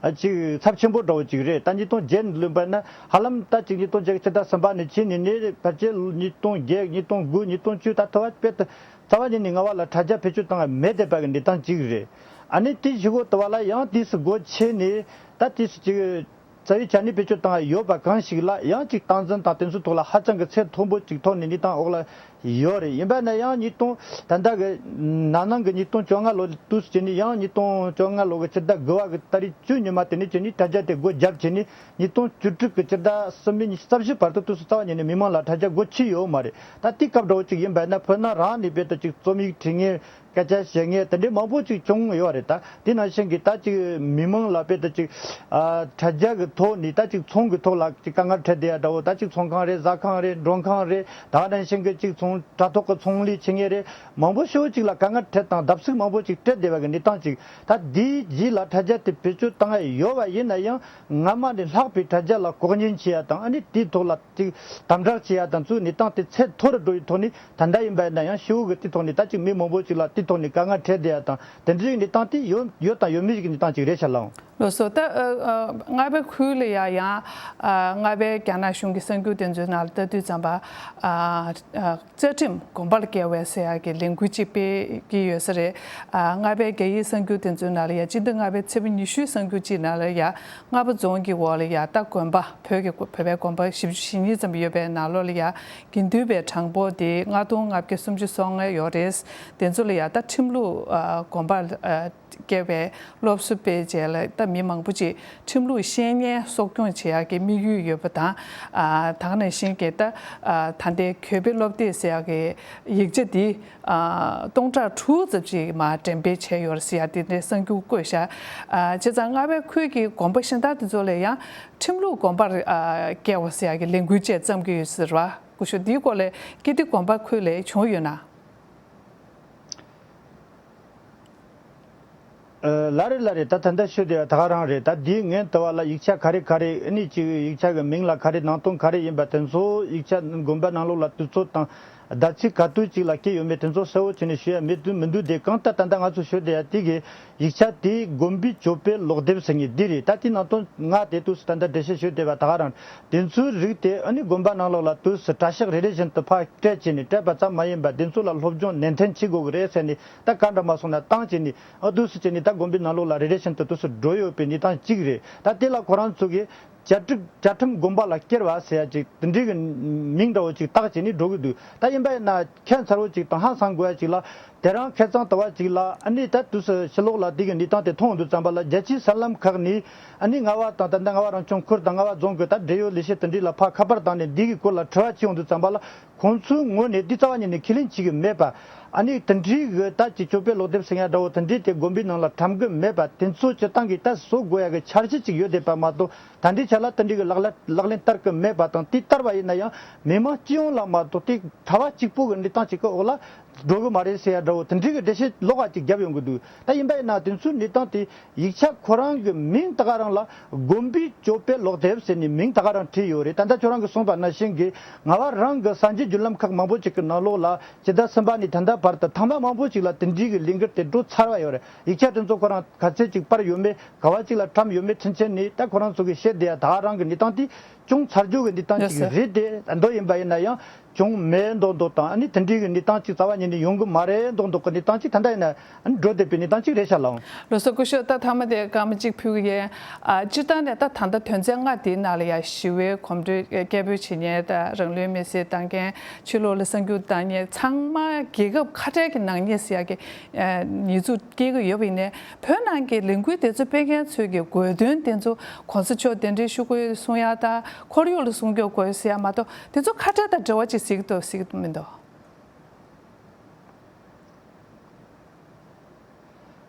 ཨ་ཅིག་ཚབས་ཆེན་པོ་འདྲ་བོ་ཅིག་རེད། ད་ཉིས་སྟོང་བརྒྱད་ལོན་པ་ན་ཧ་ལམ་ད་ཅིག་ཉིས་སྟོང་བརྒྱད་ཀྱི་ཕྱི་ཟླ་གསུམ་པ་ནས་ཕྱིན་ནས་ནས་ཕལ་ཆེར་ཉིས་སྟོང་བརྒྱད་ཉིས་སྟོང་དགུ་ཉིས་སྟོང་བཅུ་ད་ཐོ་བ་དཔེ་ད་རྩ་བ་ཉིད་ནས་རྔ་བ་ལ་དྲ་རྒྱ་བེད་སྤྱོད་བཏང་བ་མེད་བསྡད་པ་གི་གནས་སྟངས་ཅིག་རེད། ཨ་ནི་དེ་གཞུག་གུ་དུ་བ་ལ་ཡང་དུས་སུ་སྒོ་ཕྱེ་ནས་ད་དུས་སུ་ཅིག་རྩ་བའི་ཆ་ནས་བེད་སྤྱོད་བཏང་ཡོད་པ་གང་ཞིག་ལ་ཡང་ཅིག་སྟངས་འཛིན་དང་དེ་ཚོའི་ཐོག་ལ་ཧ་ཅང་གི་ཚད་མཐོན་པོ་ཅིག་ཐོག་ནས་གནས་སྟངས་འོག་ལ་ཡོད་རེད། ཡིན་པ་ན་ཡང་ཉིས་སྟོང་ད་ལྟ་གི་ན་ནིང་གི་ཉིས་སྟོང་བཅོ་ལྔ་ལོ་དུས་སུ་བྱས་ནས་ཡང་ཉིས་སྟོང་བཅོ་ལྔ་ལོ་གི་ཕྱི་ཟླ་དགུ་པ་གི་ཏ་རིག་བཅུ་ཉི་མ་དེ་ནས་བྱས་ནས་དྲ་རྒྱ་དེ་སྒོ་བརྒྱབ་བྱས་ནས་ཉིས་སྟོང་བཅུ་དྲུག་གི་ཕྱི་ཟླ་གསུམ་པའི་ཉི་ཤུ་རྩ་བཞི་བར་དུ་དུས་སུ་རྩ་བ་ཉིད་ནས་མི་མང་ལ་དྲ་རྒྱ་སྒོ་ཕྱེ་ཡོད་མ་རེད། ད་དེ་སྐབས་འདྲ་བོ་ཅིག་ཡིན་པ་ན་བོད་ནང་རང་ནས་དཔེ་ལྟ་ཅིག་རྩོམ་ཡིག་བྲིས་མཁན། སྐད་ཆ་བཤད་མཁན་དེ་འདྲའི་མང་པོ་ཅིག་བྱུང་ཡོད་རེད། ད་དེ་ནང་བཞིན་གྱི་ད་ཅིག་མི་མང་ལ་དཔེ་ད་ཅིག་ཨ་དྲ་རྒྱ་གི་ཐོག་ནས་ད་ཅིག་ཚོང་གི་ཐོག་ལ་ཅིག་དཀའ་ངལ་འཕྲད་བསྡད་ཡ་འདྲ་བོ། ད་ཅིག་ཚོང་ཁང་རེད། ཟ་ཁང་རེད། མགྲོན་ཁང་རེད། ད་ནང་བཞིན་གྱི་ཅིག་ཚོང་ དྲ་ཐོག་གི་ཚོང་ལས་བྱེད་མཁན་རེད། མང་པོ་ཞེ་པོ་ཅིག་ལ་དཀའ་ངལ་འཕྲད་དང་བརྡབ་གསིག་མང་པོ་ཅིག་སྤྲད་བསྡད་པ་གི་གནས་སྟངས་ཅིག་ད་དེའི་རྗེས་ལ་དྲ་རྒྱ་དེ་བེད་སྤྱོད་བཏང་ཡ་ཡོད་པ་ཡིན་ན་ཡང་སྔ་མ་ནས་ལྷག་པའི་དྲ་རྒྱ་ལ་ལྐོག་ཉན་བྱེད་ཡ་དང་ཨ་ནི་དེའི་ཐོག་ལ་ཅིག་དམ་དྲག་བྱེད་ཡ་དང་ཚོའི་གནས་སྟངས་དེ་ཚད་མཐོ་རུ་འགྲོ་ཡི་ཐོག་ནས། ད་ལྟ་ཡིན་པ་ཡིན་ན་ཡང་ཞེ་པོ་གི་དེའི་ཐོག་ནས་ད་ཅིག་མི་མང་པོ་ཅིག་ལ་དེའི་ཐོག་ནས་དཀའ་ངལ་འཕྲད་བསྡད་ཡ་དང་དེ་འདྲའི་གནས་སྟངས་དེ་ཡོད་ཡོད་དང་ཡོད་མེད་ཀྱི་གནས་སྟངས་ཅིག་རེད་ཤག་ལགས། ལགས་སོ། ད་ཨ་ཨ་རྔ་པའི་ཁུལ་ལ་ཡ་ཡང་ཨ་རྔ་པའི་རྒྱ་ནག་གཞུང་གི་གསར་འགྱུར་དེ་ཚོའི་ནང་ལ་ལྟ་དུས་ཙམ་པ་ཨ་ཨ་རྩ་ཁྲིམས་དགོན་པར་བཀལ་བས་ཟེར་ཡ་གི་ལས་འགུལ་ཅིག་སྤེལ་གྱི་ཡོད་ས་རེད། ཨ་རྔ་པའི་རྒྱ་ཡིག་གསར་འགྱུར་དེ་ཚོའི་ནང་ལ་ཡ་སྤྱི་ཟླ་ལྔ་པའི་ཚེས་པ་ཉི་ཤུའི་གསར་འགྱུར་ཅིག་ནང་ལ་ཡ་རྔ་པ་རྫོང་གི་འོག་ལ་ཡ་ད་དགོན་པ་བོད་ཀྱི་བོད་པའི་དགོན་པ་བཞི་བཅུ་ཞེ་གཉིས་ཙམ་ཡོད་པའི་ནང་ལོགས་ལ་ཡ་དགེ་འདུན་པའི་གྲངས་འབོར་དེ་ལྔ་སྟོང་ལྔ་བརྒྱ་སུམ་ཅུ་སོ་ལྔ་ཡོད་རེད། དེ་ཚོ་ལ་ཡ་ད་ཁྲིམས་ལུགས་ཨ་དགོན་པ་ཨ་བསྐྱལ་བའི་སློབ་གསོ་སྤེལ་རྗེས་ལ་ད་མི་མང་པོ་ཅིག་ཁྲིམས་ལུགས་བཤེས་གཉེན་གསོ་སྐྱོང་བྱེད་ཡག་གི་དམིགས་ཡུལ་ཡོད་པ་དང་། ཨ་ད་ག་ནང་བཞིན་གྱི་ད་ཨ་ད་ལྟའི་གྱོད་དཔེ་སློབ་དེབ་ཟེར་ཡག་གི་ཡིག་ཆ་འདི་ཨ་སྟོང་ཕྲག་དྲུག་ཙམ་ཅིག་མར་འགྲེམས་སྤེལ་བྱས་ཡོད་རེད་ཟེར་ཡག་དེ་འདྲའི་གསར་འགྱུར་བཀོད་ཤག་ཨ་བྱས་ཙང་རྔ་པའི་ཁུལ་གྱི་དགོན་པ་གཞན་དག་དེ་ཚོ་ལ་ཡང་ཁྲིམས་ལུགས་དགོན་པར་ཨ་བསྐྱལ་བ་ཟེར་ཡག་གི་ལས་འགུལ་བཅས་བརྩམས་ཀྱི་ཡོད་ཟེར་བ། སྐུ་ཞབས་འདིའི་སྐོར་ལ་ཀིརྟི་དགོན་པ་ཁུལ་ལ་བྱུང་ཡོད་ན། ཨ་ལགས་རེད་ལགས་རེད། ད་ད་ལྟ་ཞུས་དེ་ད་ག་རང་རེད། ད་དེའི་ངན་དུ་བ་ལ་ཡིག་ཆ་ག་རེ་ག་རེ་ཨ་ནི་ཅིག་ཡིག་ཆ་གི་མིང་ལ་ག་རེ་ནང་དོན་ག་རེ་ཡིན་པ་དེ་ཚོ་ཡིག་ཆ་དགོན་པ་ནང་ལོགས་ལ་དུས་ཚོད་དང་ཟླ་ཚིགས་ག་དུས་ཅིག་ལ་སྐྱེས་ཡོད་མེད་དེ་ཚོ་གསལ་བོ་བྱས་ནས་ཞུ་ཡ་མེད་དུས་མི་འདུག་དེ་གང་ལྟར་ད་ལྟ་ང་ཚོ་ཞུས་དེ་ཡ་དེ་གི་ཡིག་ཆ་དེ་དགོན་པའི་གྱོད་དཔེ་ཀློག་དེབ་ཟེར་མཁན་འདི་རེད། ད་དེའི་ནང་དོན་ང་དེ་དུས་སུ་ད་ལྟ་འགྲེལ་བཤད་ཞུས་དེ་བ་ད་ག་རང་དེ་ཚོའི་རིགས་དེ་ཨ་ནི་དགོན་པ་ནང་ལོགས་ལ་དུས་སུ་གྲྭ་ཤག་རེ་རེ་བཞིན་དུ་ཕར་སྤྲད་བྱས་ནས་སྤྲད་པ་ཙམ་མ་ཡིན་པར་དེ་ཚོ་ལ་སློབ་སྦྱོང་ནན་ཏན་བྱེད་དགོས་ཀྱི་རེད་ཟེར་ནས་ད་ག་འདྲ་མ་སོང་ན་བཏང་བྱས་ནས་ཨ་དུས་སུ་བྱས་ནས་ད་དགོན་པའི་ནང་ལོགས་ལ་རེ་རེ་བཞིན་དུ་དུས་སུ་འགྲོ་ཡོད་པའི་གནས་སྟངས་གཅིག་རེད། ད་དེ་ལ་ཁོ་རང་ཚོ་གིས་བཅའ་ཁྲིམས་བཅའ་ཁྲིམས་དགོན་པ་ལ་བསྐྱལ་བ་ཟེར་ཡ་ཅིག་དེ་འདྲའི་གི་མིང་འདྲ་བོ་ཅིག་བཏགས་བྱས་ནས་འགྲོ་གི་འདུག་ད་ཡིན་པ་ཡིན་ན་ཁྱད་མཚར་བོ་ཅིག་དང་ཧང་སང་དགོས་ཡ་ཅིག་ལ། དེ་རང་ཁ་སང་དུ་བ་ཅིག་ལ་ཨ་ནི་ད་དུས་སུ་ཕྱི་ལོགས་ལ་དེ་གི་གནས་སྟངས་དེ་མཐོང་འདུག་ཙམ་པ་ལ་རྒྱལ་སྤྱིའི་གསར་ལམ་ཁག་ནས་ཨ་ནི་རྔ་བ་དང་ད་ལྟ་རྔ་བ་རང་སྐྱོང་ཁུལ་དང་རྔ་བ་རྫོང་གི་ད་འབྲེལ་ཡོད་ལས་བྱེད་དེ་འདྲ་ལ་ཕར་ཁ་པར་བཏང་ནས་འདི་གི་སྐོར་ལ་དྲི་བ་བྱེད་ཡོང་དུས་ཙམ་པ་ལ་ཁོང་ཚོའི་ངོས་ནས་འདི་རྩ་བ་ཉིད་ནས་ཁས་ལེན་བྱེད་ཀྱི་མེད་པ། ཨ་ནི་དེ་འདྲའི་གི་ད་ཅིག་གྱོད་དཔེ་ཀློག་དེབ་ཟེར་ཡ་འདྲ་བོ་དེ་འདྲའི་དེ་དགོན་པའི་ནང་ལ་ཁྲམ་གི་མེད་པ་དེ་ཚོ་སྤྱི་བཏང་གི་ད་བཟོ་དགོས་ཡ་གི་འཆར་གཞི་ཅིག་ཡོད་བསྡད་པ་མ་གཏོགས་ད་འདྲའི་ཆ་ལ་དེ་འདྲའི་གི་ལག་ལེན་ལག་ལེན་བསྟར་གི་མེད་པ་དང་དེ་བསྟར་བ་ཡིན་ན་ཡང་མི་མང་སྤྱི་ཡོངས་ལ་མ་གཏོགས་དེ་གྲྭ་བ་གཅིག་པོ་གི་གནས་སྟངས་གཅིག་གི་འོག་ལ་འགྲོ་གི་མ་རེད་ཟེར་ཡ་འདྲ་བོ་དེ་འདྲའི་གི་འགྲེལ་བཤད་ལོགས་ཀ་ཅིག་བརྒྱབ་ཡོང་གི་འདུག་ད་ཡིན་པ་ཡིན་ན་དེ་ཚོའི་གནས་སྟངས་དེ་ཡིག་ཆ་ཁོ་རང་གི་མིང་ད་ག་རང་ལ་དགོན་པའི་གྱོད་དཔེ་ཀློག་དེབ་ཟེར་ནས་མིང་ད་ག་རང་བྲིས་ཡོད་རེད། ད་ལྟ་ཁྱོད་རང་གིས་གསུངས་པ་ནང་བཞིན་གྱི་རྔ་བ་རང་གི་གསར་འགྱུར་བརྒྱུད་ལམ་ཁག་མང་པོ་ཅིག་གི་ནང་ལོགས་ལ་སྤྱི་ཟླ་གསུམ་པ་ནས་ད་ལྟ་བར་དུ་ཐེངས་མ་མང་པོ་ཅིག་ལ་དེ་འདྲའི་གི་ལས་འགུལ་དེ་འགྲོ་ཚར་བ་ཡོད་རེད། ཡིག་ཆ་དེ་ཚོ་ཁོ་རང་ག་ཚད་ཅིག་པར་ཡོད་མེད་ག་བ་ཅིག་ལ་བཀྲམ་ཡོད་མེད་ཚུན་ཆད་ནས་ད་ཁོ་རང་ཚོ་གིས་བཤད་བསྡད་ཡ་ད་ག་རང་གི་གནས་སྟངས་དེ་བྱུང་ཚར་རྒྱུ་གི་གནས་སྟངས་ཡོད་ཅིག་ཟེར། རེད་དེ་མདོ་ཡིན་པ་ཡིན་ན་ཡང་བྱུང་མེད་མདོག་མདོག་དང་ཨ་ནི་དེ་འདྲའི་གི་གནས་སྟངས་ཅིག་རྩ་བ་ཉིད་ནས་ཡོང་གི་མ་རེད་མདོག་མདོག་གི་གནས་སྟངས་ཅིག་ད་ལྟ་ཡིན་ན་ཨ་ནི་འགྲོ་བསྡད་པའི་གནས་སྟངས་ཅིག་རེད་ཤག་ལགས། ལགས་སོ། སྐུ་ཞབས་ད་མཐའ་མ་དེ་སྐར་མ་གཅིག་ཕུལ་གི་ཡིན། ཨ་སྤྱིར་བཏང་ནས་ད་ད་ལྟ་དོན་ཚན་ལྔ་དེའི་ནང་ལ་ཡང་ཞི་བའི་གོམ་བགྲོད་སྐད་འབོད་བྱེད་མཁན་དང་རང་ལུས་མེར་སྲེག་བཏང་མཁན་ཕྱི་ལོགས་ལ་གསར་འགྱུར་བཏང་མཁན་ཚང་མ་རྒྱལ་ཁབ་ཁ་བྲལ་གྱི་ནག་ཉེས་ཟེར་ཡག་གི་ཨ་ཉེས་འཛུགས་སྐྱེལ་གྱི་ཡོད་པ་ཡིན་ནའི་བོད་ནང་གི་ལས་འགུལ་དེ་ཚོ་སྤེལ་མཁན་ཚོས་ཀྱི་དགོས་དོན་དེ་ཚོ་གོང་ས་མཆོག་གདན་འདྲེན་ཞུ་དགོས་གསུང་ཡག་དང་ཁོར་ཡུག་ལ་སྲུང་སྐྱོབ་དགོས་ཟེར་ཡག་མ་གཏོགས་དེ་ཚོ་ཁ་བྲལ་དང་འབྲེལ་བ་ཅིག་གཟིགས་འདུག་གཟིགས་མི་འདུག་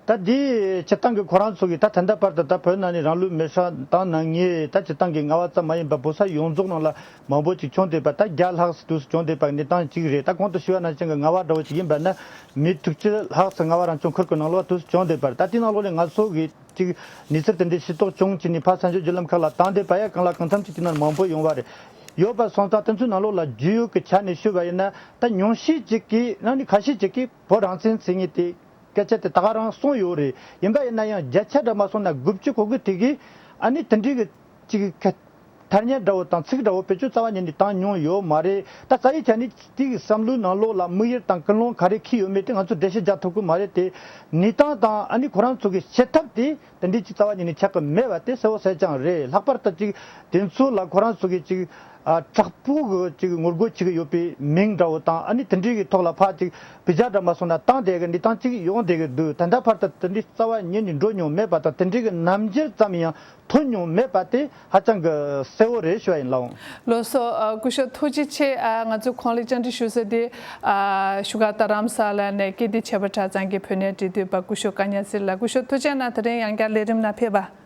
ད་འདི་སྤྱིར་བཏང་གི་ཁོ་རང་ཚོ་གིས་ད་ད་ལྟ་བར་དུ་ད་བོད་ནང་ནས་རང་ལུས་མེར་སྲེག་བཏང་གནང་མཁན་ད་སྤྱིར་བཏང་གི་རྔ་བ་ཙམ་མ་ཡིན་པར་བོད་ས་ཡོངས་རྫོགས་ནང་ལ་མང་པོ་ཅིག་བྱུང་བསྡད་པ་ད་བརྒྱ་ལྷག་ཙམ་དུས་སུ་བྱུང་བསྡད་པ་གནས་སྟངས་གཅིག་རེད། ད་གོང་དུ་ཞུས་པ་ནང་བཞིན་གྱི་རྔ་བ་འདྲ་བོ་ཅིག་ཡིན་པ་ན་མི་དྲུག་ཅུ་ལྷག་ཙམ་རྔ་བ་རང་སྐྱོང་ཁུལ་གྱི་ནང་ལོགས་དུས་སུ་བྱུང་བསྡད་པ་རེད། ད་དེའི་ནང་ལོགས་ནས་ང་ཚོ་གིས་ཅིག་གནས་ཚུལ་དེ་འདྲའི་ཤེས་རྟོགས་བྱུང་བྱས་ནས་ཕར་གསར་འགྱུར་བརྒྱུད་ལམ་ཁག་ལ་བཏང་བསྡད་པ་ཡང་གང་ལ་གང་འཚམ་ཅིག་དེ་ནང་མང་པོ་ཡོང་བ་རེད། ཡོད་པ་སོང་ཙང་དེ་ཚོའི་ནང་ལོགས་ལ་རྒྱུས་ཡོད་ཀྱི་ཆ་ནས་ཞུས་པ་ཡིན་ན་ད་ཉུང་ཤས་ཅིག་གིས་ཨ་ནི་ཁ་ཤས་ཅིག་གིས་བོད་རང་བཙན་ཟེར་མཁན་དེ་སྐད་ཆ་དེ་ད་ག་རང་གསུངས་ཡོད་རེད། ཡིན་པ་ཡིན་ན་ཡང་བརྒྱ་ཆ་འདྲ་མ་སོང་ན་དགུ་བཅུ་གོ་དགུ་དེ་གིས་ཨ་ནི་དེ་འདྲའི་གི་ཅིག་ཐ་སྙད་འདྲ་བོ་དང་ཚིག་འདྲ་བོ་བེད་སྤྱོད་རྩ་བ་ཉིད་ནས་བཏང་མྱོང་ཡོད་མ་རེད། ད་རྩ་བའི་ཆ་ནས་དེའི་བསམ་བློའི་ནང་ལོགས་ལ་དམིགས་ཡུལ་དང་ཀུན་སློང་ག་རེ་འཁྱེར་ཡོད་མེད་དེ་ང་ཚོ་འགྲེལ་བཤད་རྒྱག་ཐུབ་ཀྱི་མ་རེད་དེ། གནས་སྟངས་དང་ཨ་ནི་ཁོ་རང་ཚོ་གི་བྱེད་ཐབས་དེ་དེ་འདྲའི་ཅིག་རྩ་བ་ཉིད་ནས་ཆགས་ཀྱི་མེད་པ་དེ་གསལ་བོ་གསལ་རྐྱང་རེད། ལྷག་པར་དུ་ཅིག་དེ་ཚོ་ལ་ཁོ་རང་ཚོ་གི་ཅིག་ཨ་དྲག་པོ་གི་ཅིག་ངོ་རྒོལ་བྱེད་ཀྱི་ཡོད་པའི་མིང་འདྲ་བོ་དང་ཨ་ནི་དེ་འདྲའི་གི་ཐོག་ལ་ཕར་ཅིག་བི་ཇ་འདྲ་མ་སོང་ན་བཏང་བསྡད་ཀྱི་གནས་སྟངས་ཅིག་ཡོང་བསྡད་ཀྱི་འདུག་ད་ལྟ་བར་དུ་དེ་འདྲའི་རྩ་བ་ཉིད་ནས་འགྲོ་མྱོང་མེད་པ་དང་དེ་འདྲའི་གི་རྣམ་འགྱུར་ཙམ་ཡང་ཐོན་མྱོང་མེད་པ་དེ་ཧ་ཅང་གི་གསལ་བོ་རེད་ཞུ་བ་ཡིན་ལགས། ལགས་སོ། ཨ་སྐུ་ཞབས་ཐུགས་རྗེ་ཆེ། ཨ་ང་ཚོས་ཁོང་ལ་བཅར་འདྲི་ཞུ་ས་དེ་ཨ་བཞུགས་སྒར་རྡ་རམ་ས་ལ་ནས་ཀིརྟི་བྱེས་པ་གྲྭ་ཚང་གི་བོད་གནས་འབྲེལ་མཐུད་པ་སྐུ་ཞབས་ཀ་ཉ་ཚེ་རིང་ལགས། སྐུ་ཞབས་ཐུགས་རྗེ་གནང་། དེ་རིང་ཡང་བསྐྱར་ལས་རིམ་ནང་ཕེབས་པ།